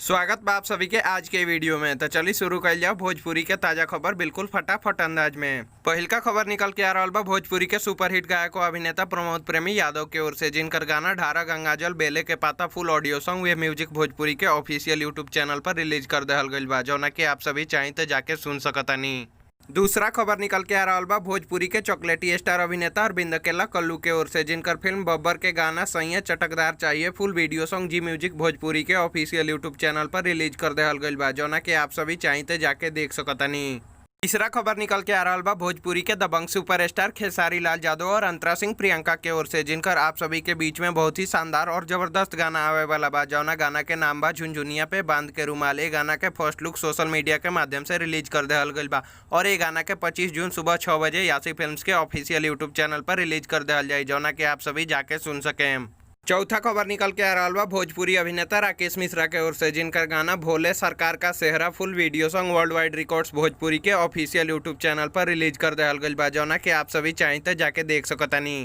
स्वागत बा आप सभी के आज के वीडियो में। तो चलिए शुरू कर जाओ भोजपुरी के ताजा खबर बिल्कुल फटाफट अंदाज में। पहिलका खबर निकल के आ रहा बा भोजपुरी के सुपरहिट गायक और अभिनेता प्रमोद प्रेमी यादव के ओर से, जिनकर गाना ढारा गंगाजल बेले के पाता फुल ऑडियो सॉन्ग वे म्यूजिक भोजपुरी के ऑफिशियल यूट्यूब चैनल पर रिलीज कर दहल गइल बा, जौना के आप सभी चाहें तो जाके सुन सकतानी। दूसरा खबर निकल के आ रहा बा भोजपुरी के चॉकलेटी स्टार अभिनेता अरविंद अकेला कल्लू के ओर से, जिनकर फिल्म बब्बर के गाना सैया चटकदार चाहिए full video song Zee music Bhojpuri के ऑफिशियल यूट्यूब चैनल पर रिलीज कर दहल गइल बा, जौना के आप सभी चाहें तो जाके देख सकतानी। तीसरा खबर निकल के आ रहा बा भोजपुरी के दबंग सुपरस्टार खेसारी लाल यादव और अंतरा सिंह प्रियंका के ओर से, जिनकर आप सभी के बीच में बहुत ही शानदार और जबरदस्त गाना आवे वाला बा, जौना गाना के नाम बा झुनझुनिया पे बांध के रुमाल। ए गाना के फर्स्ट लुक सोशल मीडिया के माध्यम से रिलीज कर दहल गइल बा और ए गाना के 25 जून सुबह 6 बजे यासी फिल्म्स के ऑफिशियल यूट्यूब चैनल पर रिलीज कर दहल जाई, जौना के आप सभी जाके सुन सकें। चौथा खबर निकल के आ रहा बा भोजपुरी अभिनेता राकेश मिश्रा के ओर से, जिनकर गाना भोले सरकार का सेहरा full video song world wide records Bhojpuri के ऑफिशियल यूट्यूब चैनल पर रिलीज कर दहल गइल बा, जौना के आप सभी चाहें तो जाके देख सकतानी।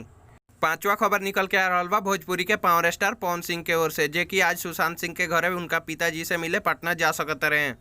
पांचवा खबर निकल के आ रहा बा भोजपुरी के पावर स्टार पवन सिंह के ओर से, जे कि आज सुशांत सिंह के घरे उनका पिताजी से मिले पटना जा सकत रहे।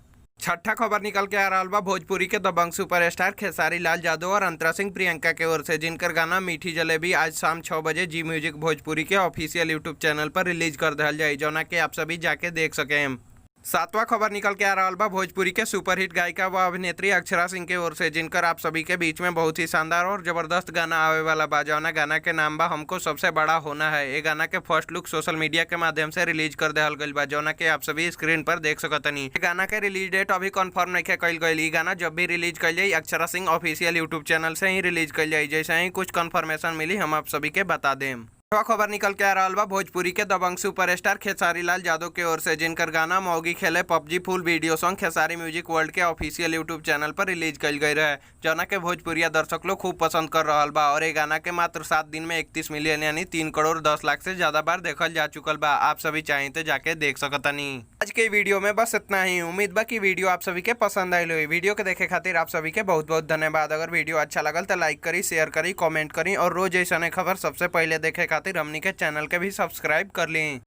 छठा खबर निकल के आ रहा बा भोजपुरी के दबंग सुपरस्टार खेसारी लाल यादव और अंतरा सिंह प्रियंका के ओर से, जिनकर गाना मीठी जलेबी आज शाम 6 बजे जी म्यूजिक भोजपुरी के ऑफिशियल यूट्यूब चैनल पर रिलीज कर दहल जाई, जौना के आप सभी जाके देख सकें। सातवां खबर निकल के आ रहा बा भोजपुरी के सुपरहिट गायिका व अभिनेत्री अक्षरा सिंह के ओर से, जिनकर आप सभी के बीच में बहुत ही शानदार और जबरदस्त गाना आवे वाला बा, जौना गाना के नाम बा हमको सबसे बड़ा होना है। ये गाना के फर्स्ट लुक सोशल मीडिया के माध्यम से रिलीज कर दहल गइल बा, जौना के आप सभी स्क्रीन पर देख सकतनी। ये गाना के रिलीज डेट अभी कंफर्म नहीं कइल गइल। ई गाना जब भी रिलीज कइल जाई Akshara Singh official YouTube channel से ही रिलीज कइल जाई। जैसे ही कुछ कंफर्मेशन मिली हम आप सभी के बता दें। आठवां खबर निकल के आ रहा बा भोजपुरी के दबंग सुपरस्टार खेसारी लाल यादव के ओर से, जिनकर गाना मौगी खेले PUBG full video song Khesari music world के ऑफिशियल यूट्यूब चैनल पर रिलीज कइल गई रहे, जौना के भोजपुरिया दर्शक लोग खूब पसंद कर रहा बा और ये गाना के मात्र 7 दिन में 31 मिलियन यानी 3 करोड़ 10 लाख से ज्यादा बार देखल जा चुकल बा। आप सभी चाहें तो जाके देख सकतनी। आज के वीडियो में बस इतना ही। उम्मीद बा कि वीडियो आप सभी के पसंद आयल होई। वीडियो के देखे खातिर आप सभी के बहुत बहुत धन्यवाद। अगर वीडियो अच्छा लगल तो लाइक करी, शेयर करी, कमेंट करी और रोज ऐसा खबर सबसे पहले देखे खातिर हमनी के चैनल के भी सब्सक्राइब कर ली।